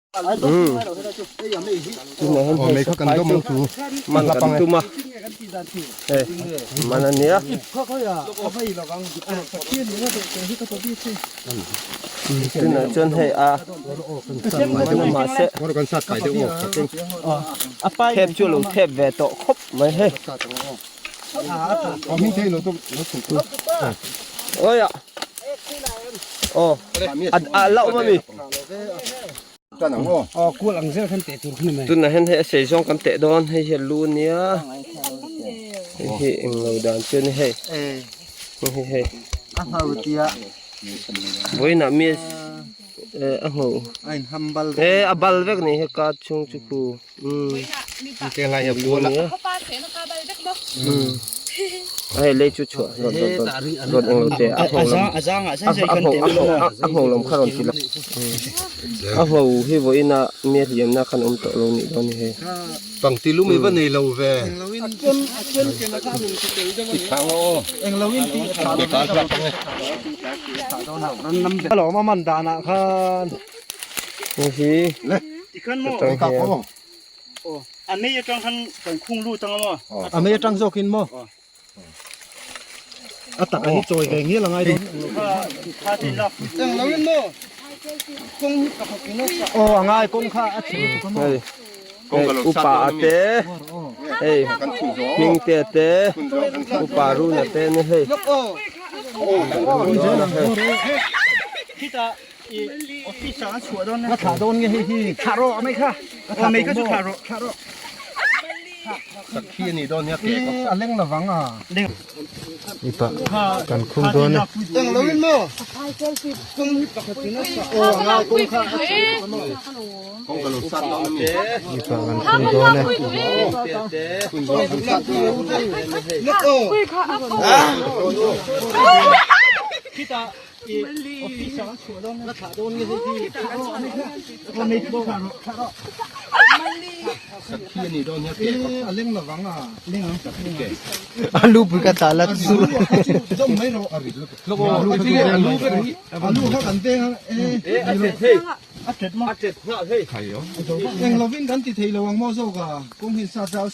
Tunah hian hei saphai chu man kan tum a hei man a nia tunah chuan hei a man a mahse thep chu a lo thep ve tawh khawp mai hei awi ah aw a la awm ami. Tunah hian hei a sei zawng kan teh dawn hei hi a lu ania hei hi englo dan chu a ni hei hei hi hei vawiinah mi a ngho e a bal vek ni hei ka chhung chu khu. Hei lei chu chhuah rawn rawn rawn rawn eng lo teh a ngho lam a ngho lam kha rawn ti la a ngho hi vawiin a mi a hliam na khan awm tawh lo nih dawn hi hei. Pangti lum i va nei lo ve. Hei hi atang hian. A mei atang khan kan khung lut anga maw? A mei atang zawkin maw? A tak a hi chawi ve ngial angai dawn. Eng lo in maw? Kawng hi pakhat in a sa. Aw a ngai kawng kha a chhe lutuk a maw? Hei upa a te hei hming te a te upa run a te ni hei. Ka thlah dawn nge hei hi. Thlah rawh a mei kha. A mei kha chu thlah rawh. Thlah rawh. Sakhi a nih dawn nia ke ka. A leng lovang a. Ipa kan khum dawn e. Eng lo in maw? Kawng hi pakhat in a sa. Aw a ngai kawng kha a chhe lutuk a maw? Kawng ka lo sat dawn a mi. Ipa kan khum dawn e. A leng lovang a. A lu pui ka tla la chu. Alu kha kan veng a e. A tet nghal hei. Eng lovin kan ti thei lo ang maw zawk a kawng hi sa chau.